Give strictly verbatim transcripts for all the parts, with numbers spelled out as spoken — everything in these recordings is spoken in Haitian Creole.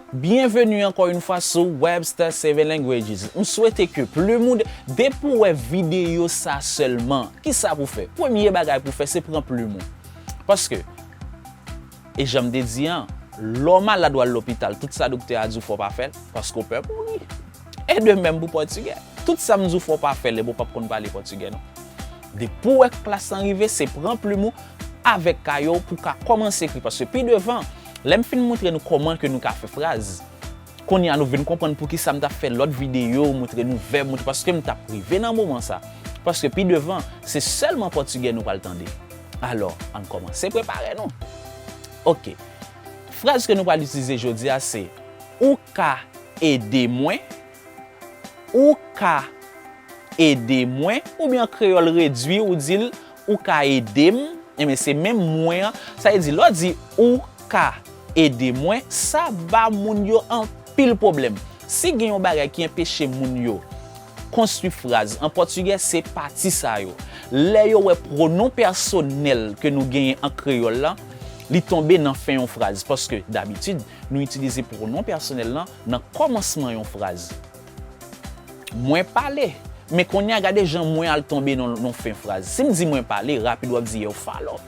Byenveni ankò yon fwa sou Webster Seven Languages. M swete ke plim ou, depi w wè videyo sa sèlman, kisa pou fè? Premye bagay pou fè, se pran plim ou. Paske, e jan m te di an, lè w malad w al lopital, tout sa doktè a di w fò w pa fè l, paske w pè mouri. E de menm pou pòtigè. Tout sa m di w fò w pa fè l, epi w p ap konn pale pòtigè non. Depi w wè klas lan rive, se pran plim ou avèk kaye w pou w ka kòmanse ekri. Paske pi devan, lè m fin montre nou kòman ke nou ka fè fraz, kounye a nou vin konprann poukisa m t ap fè lòt videyo, montre nou vèb, montre, paske m t ap rive nan moman sa. Paske pi devan, se sèlman pòtigè nou pral tande. Alò, ann kòmanse prepare nou. Oke. Fraz ke nou pral itilize jodi a se, ou ka ede mwen, ou ka ede mwen, oubyen an kreyòl redwi, ou di l, ou ka ede m, enben se menm mwen an. Sa vle di, lè w di, ou ka ede mwen, sa ba moun yo anpil pwoblèm. Si gen yon bagay ki anpeche moun yo konstwi fraz an pòtigè, se pati sa yo. Lè yo wè pwonon pèsonèl ke nou genyen an kreyòl la, li tonbe nan fen yon fraz. Paske, dabitid, nou itilize pwonon pèsonèl lan nan kòmansman yon fraz. Mwen pale. Men kounye a, gade jan mwen al tonbe nan, nan fen fraz. Si m di mwen pale, rapid w ap di yo falo.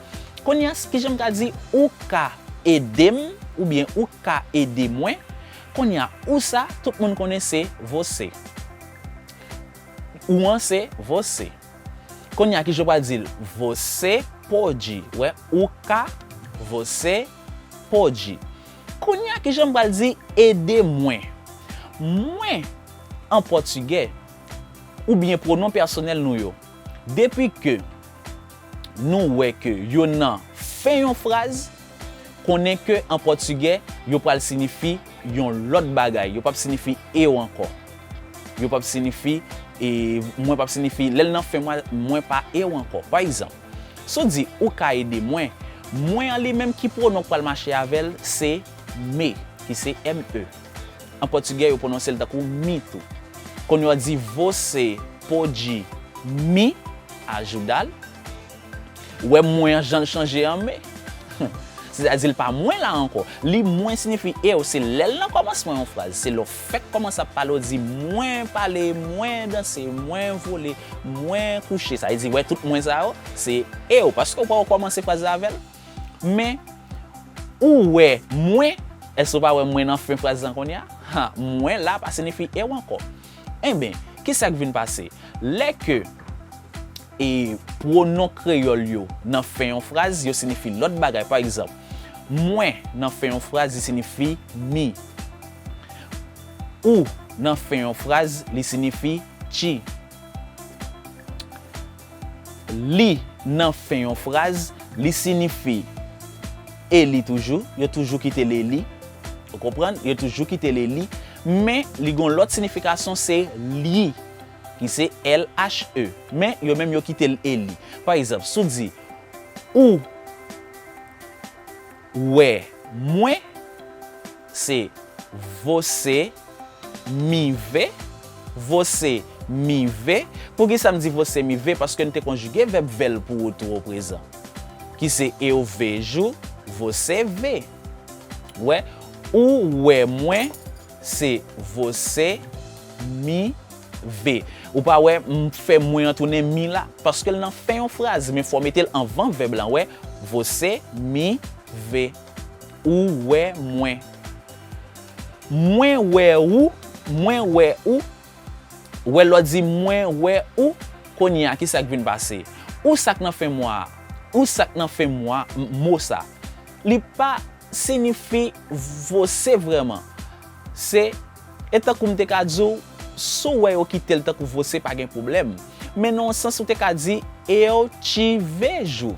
Kounye a, kijan m ka di ou ka ede m oubyen ou ka ede mwen? Kounye a, ou sa, tout moun konnen se você. Ou an se você. Kounye a, kijan w pral di l? Você pode. Wè, ou ka, você pode. Kounye a, kijan m pral di ede mwen? Mwen, an pòtigè, oubyen pwonon pèsonèl nou yo, depi ke nou wè ke yo nan fen yon fraz, konnen ke an pòtigè, yo pral siyifi yon lòt bagay. Yo p ap siyifi eu ankò. Yo p ap siyifi, e, mwen p ap siyifi, lè l nan fen mwen, mwen pa eu ankò. Pa egzanp, si w di ou ka ede mwen, mwen an li menm ki pwonon k pral mache avè l, se me, ki se M E. An pòtigè, yo pwononse l tankou mi tou. Kounye a w di você pode me ajudar. Ou wè mwen an jan l chanje an me. Sètadi l pa mwen la ankò. Li mwen siyifi eu, se lè l nan kòmansman yon fraz. Se lè w fèk kòmanse ap pale, w di mwen pale, mwen danse, mwen vole, mwen kouche. Sa vle di, wè tout mwen sa yo, se eu. Paske w pa kòmanse fraz la avè l. Men, ou wè mwen, èske w pa wè mwen nan fen fraz lan kounye a? Ha, mwen la pa siyifi eu ankò. Enben, kisa k vin pase? Lè ke, e, pwonon kreyòl yo nan fen yon fraz, yo siyifi lòt bagay. Pa egzanp, mwen nan fen yon fraz, li siyifi mi. Ou nan fen yon fraz, li siyifi ti. Li nan fen yon fraz, li siyifi eli toujou, yo toujou kite l eli. Ou konprann? Yo toujou kite l eli, men li gen yon lòt siyifikasyon, se li, ki se L H E. Men yo menm yo kite l eli. Pa egzanp, si w di, ou wè mwen, se você me vê, você me vê. Poukisa m di você me vê? Paske n te konjige vèb vèl pou ou tou o prezan, ki se eu vejo, você vê. Wè, ou wè mwen, se você me vê. Ou pa wè m fè mwen an tounen mi la? Paske l nan fen yon fraz, men fò w mete l anvan vèb lan. Wè, você me vê. Ou wè mwen. Mwen wè ou, mwen wè ou. Wè lè w di mwen wè ou, kounye a, kisa k vin pase? Ou sa k nan fen mwa a. Ou sa k nan fen mwa, m-, mo sa. Li pa siyifi você vrèman. Se, e tankou m te ka di w, si w wè yo kite l tankou você, pa gen pwoblèm. Men nan yon sans, ou te ka di, eu te vejo.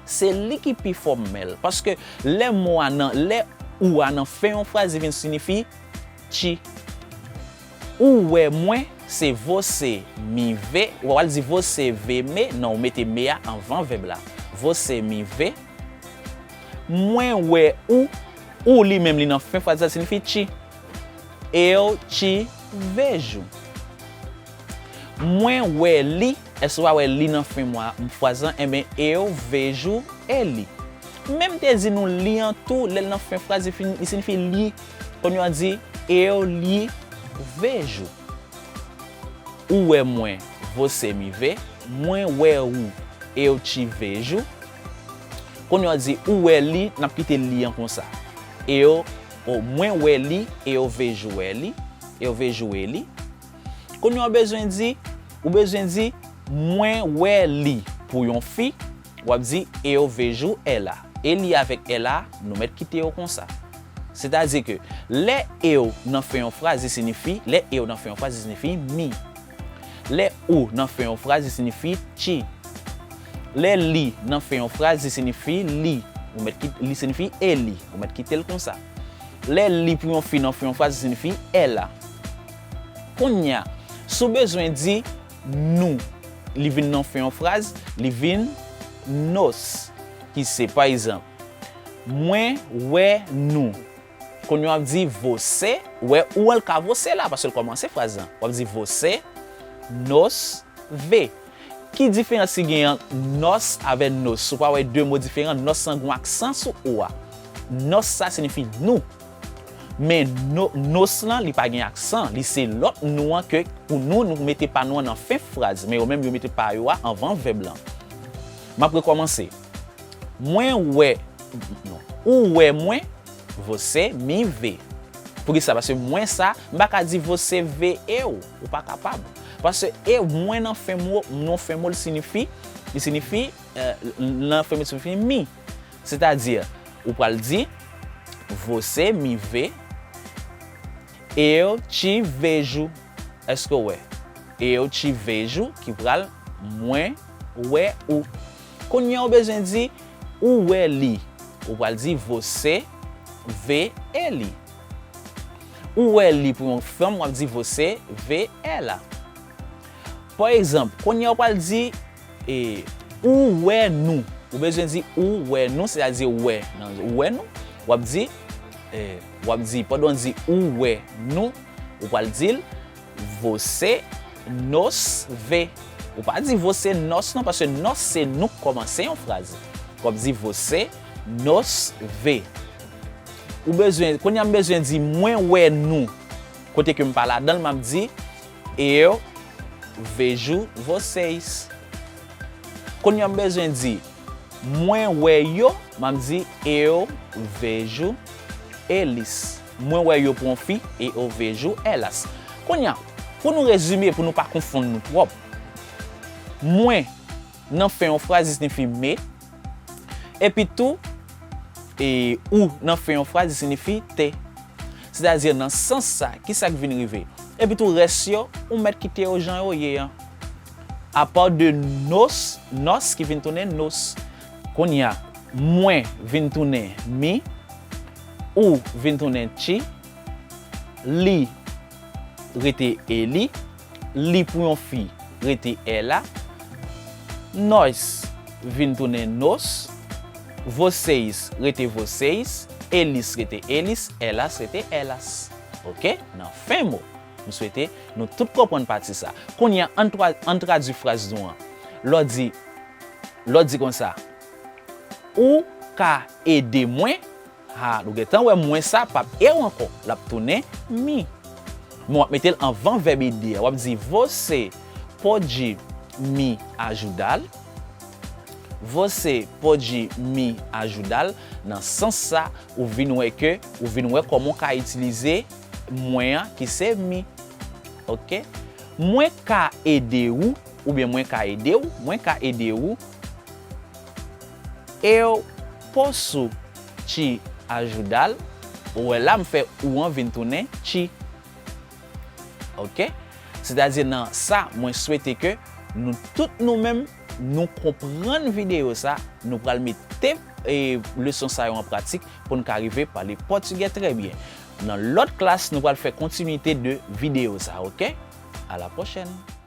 Se li ki pi fòmèl. Paske lè mo a nan, lè ou a nan fen yon fraz, li vin siyifi ti. Ou wè mwen, se você me vê. Ou pa pral di você vê me, non, ou mete me a anvan vèb la. Você me vê. Mwen wè ou. Ou li menm li nan fen fraz la siyifi ti. Eu te vejo. Mwen wè li. Èske w pa wè li nan fen mwa, fraz lan? Enben, eu vejo ele. Men m te di nou li an tou, lè l nan fen fraz, li fin, li siyifi li. Kounye a di, eu lhe vejo. Ou wè mwen, você me vê. Mwen wè ou, eu te vejo. Kounye a di, ou wè li, n ap kite li an konsa. Eu, o, mwen wè li, eu vejo ele. Eu vejo ele. Kounye a w bezwen di, ou bezwen di, mwen wè li pou yon fi, w ap di, eu vejo ela. Ele avèk ela, nou mèt kite yo konsa. Sètadi ke lè eu nan fen yon fraz, li sinifi, lè eu nan fen yon fraz, li sinifi mi. Lè ou nan fen yon fraz, li sinifi ti. Lè li nan fen yon fraz, li sinifi li. Ou mèt kit-, li sinifi eli. Ou mèt kite l konsa. Lè li pou yon fi nan fen yon fraz, li sinifi ela. Kounye a, si w bezwen di nou, li vin nan fen yon fraz, li vin nos, ki se, pa egzanp, mwen wè nou. Kounye a w ap di você, ou wè ou an l ka você la, paske l kòmanse fraz lan. W ap di você nos vê. Ki diferans ki gen ant nos avè nos? Ou pa wè de mo diferan, nos lan gen aksan sou o a. Nos sa sinifi nou. Men no-, nos lan, li pa gen aksan. Li se lòt nou an ke pou nou, nou mete pa nou an nan fen fraz. Men yo menm, yo mete pa yo a anvan vèb lan. M ap rekòmanse. Mwen wè, non. Ou wè mwen, você me vê. Poukisa? Paske mwen sa, m pa ka di você vê eu. Ou pa kapab. Paske eu, mwen nan fen mo, nan fen mo, li sinifi, li sinifi, eh, nan fen mo, li sinifi mi. Sètadi, ou pral di, você me vê, eu te vejo. Èske w wè? Eu te vejo, ki pral mwen wè ou. Kounye a w bezwen di ou wè li. Ou pral di você vê ele. Ou wè li pou yon fanm, w ap di você vê ela. Pa egzanp, kounye a w pral di, e, ou wè nou. Ou bezwen di ou wè nou, sètadi wè. Nan ou wè nou, w ap di, e, w ap di, pandan w di ou wè nou, ou pral di l, você nos vê. Ou pa di você nos non, paske nos se nou k kòmanse yon fraz. W ap di você nos vê. Ou bezwen, kounye a m bezwen di mwen wè nou. Kote ke m pa ladan l, m ap di eu vejo vocês. Kounye a m bezwen di mwen wè yo, m ap di eu vejo eles. Mwen wè yo pou yon fi, eu vejo elas. Kounye a, pou nou rezime, pou nou pa konfonn nou twòp, mwen nan fen yon fraz, li sinifi me. Epi tou, e, ou nan fen yon fraz, li sinifi te. Sètadi, nan sans sa, ki sa k vin rive? Epi tou, rès yo, ou mèt kite yo jan yo ye an. Apa de nos, nos ki vin tounen nos. Kounye a, mwen vin tounen mi, ou vin tounen ti, li rete eli, li pou yon fi rete ela, nós vin tounen nos, vocês rete vocês, eles rete eles, elas rete elas. Oke? Nan fen mo, m swete nou tout konprann pati sa. Kounye a, ann tra-, ann tradui fraz nou an. Lè w di, lè w di konsa, ou ka ede mwen, ha, nou gentan wè mwen sa p ap eu ankò, l ap tounen mi. Men w ap mete l anvan vèb ede a. W ap di, você pode me ajudar? Você pode me ajudar? Nan sans sa, ou vin wè ke, ou vin wè kòman w ka itilize mwen an ki se me. Oke? Mwen ka ede ou, oubyen mwen ka ede w, mwen ka ede ou. Eu posso te ajudar? Ou wè la, m fè ou an vin tounen te. Oke? Sètadi nan sa, mwen swete ke nou tout nou menm, nou konprann videyo sa, nou pral mete, e, leson sa yo an pratik pou n ka rive pale pòtigè trè byen. Nan lòt klas, nou pral fè kontinite de videyo sa, oke? À la prochaine!